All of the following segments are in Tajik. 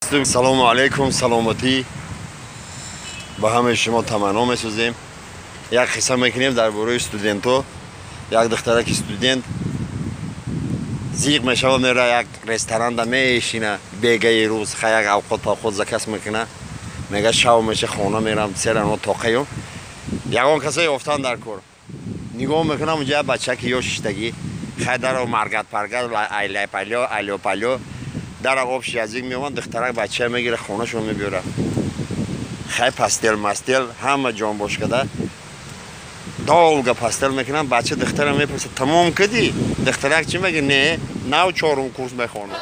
Салому алейкум, саломатӣ ба ҳамаи шумо таманно месозем. Як қисса мекунем дар бораи студентҳо. Як духтараки студент зиқ мешава, мера як ресторанда мешина, бегаи рӯз ха як авқот павқот заказ мекуна. Мега шав меша, хона мерам, серано тоқаю. Ягон каса ёфтан дар кор. Нигоҳ мекунам, унҷа бачаки ё шиштагӣ, хай даро маргат паргат, айлай палё, алё палё. Дара общий язык меомад, духтарак бача мегира, хонашон мебиёра. Хай пастел мастел, ҳама ҷонбош када. Долго пастел мекунам, бача духтара мепурсад, тамом кардӣ? Духтарак чӣ мега? Не, нав чорум курс мехонам.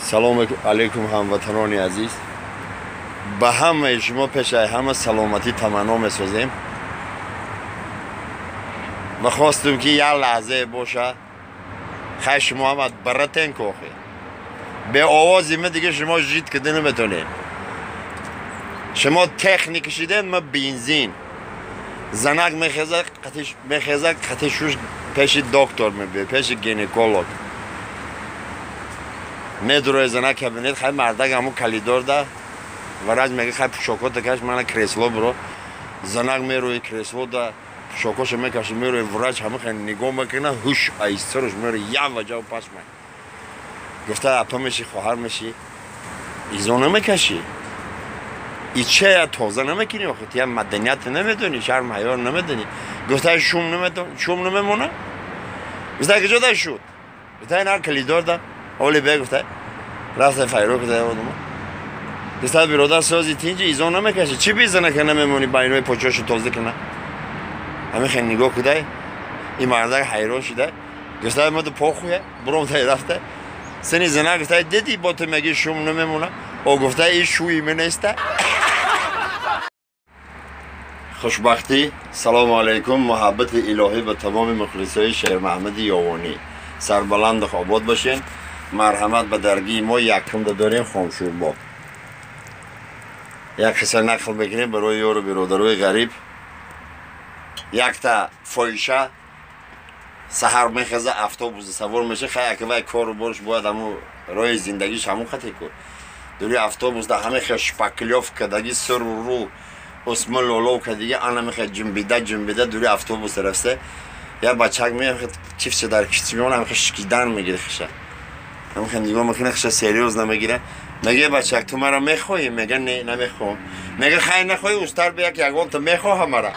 Салом алейкум, ҳамватанони азиз. Ба ҳамаи шумо пешаи ҳама саломатӣ таманно месозем. Ва хостум ки як лаҳзае боша, хай шумо ҳама баратен кохе. Бе овози ма дига шумо жит кида наметонед. Шумо техника шиден, ма бензин. Занак мехеза, қати шуш пеши доктор мебиёд, пеши гинеколог. Медурои занак кабинет, хай мардак ҳамун калидор да, врач мега хай пӯшокота каш, мана кресло биро. Занак мерои кресло да, пӯшокоша мекаша, мерои врач ҳама хай нигоҳ мекуна, ҳуш айсаруш мерои ява ҷав пашмай. Гуфта апа меши, хоҳар меши, изо намекашӣ. Ичая тоза намекунӣ, охи ту я маданият намедонӣ, шарм ҳаёр намедонӣ. Гуфта шум намедон, шум намемона? Гуфта куҷо да шуд? Гуфта ина калидор да. Оли бе гуфта. Рафта файро куда одама. Гуфта биродар сози тинҷи изо намекашӣ. Чӣ бизана ка намемонӣ байнои почошу тоза куна? Ҳамин хел нигоҳ кудай. Ин мардак ҳайрон шуда. Гуфта ма ду похуя, буром тай рафта. Сени зана гуфта дидӣ бо ту меги шум намемона? О гуфта ин шӯи ме неста. Хушбахтӣ, салому алейкум, муҳаббати илоҳӣ ба тамоми мухлисои Шермаҳмади Ёвонӣ. Сарбаланду обод бошен. Марҳамат ба даргии мо якумда дорем хомшӯрбо. Як қисса нақл мекунем барои ёру биродарои ғариб. Якта фоҳиша саҳар мехеза, автобуса савор меша, хай аквай кору борш бояд ҳамун роҳи зиндагиш ҳамун хате ку. Дури автобус да ҳаме хел шпаклёвка даги сиру рӯ усма лоловка дига ана мехе ҷимбида ҷимбида дури автобус рафта. Я бачак мехе чифча дар кишти меона, ҳамехе шикидан мегире хиша. Ҳамехе нигоҳ мекуна, хиша серьёз намегира. Меге бачак ту мара мехоҳӣ? Мега не, намехоҳам. Мега хай нахоҳӣ, устар бия ки ягон ту мехоҳам мара.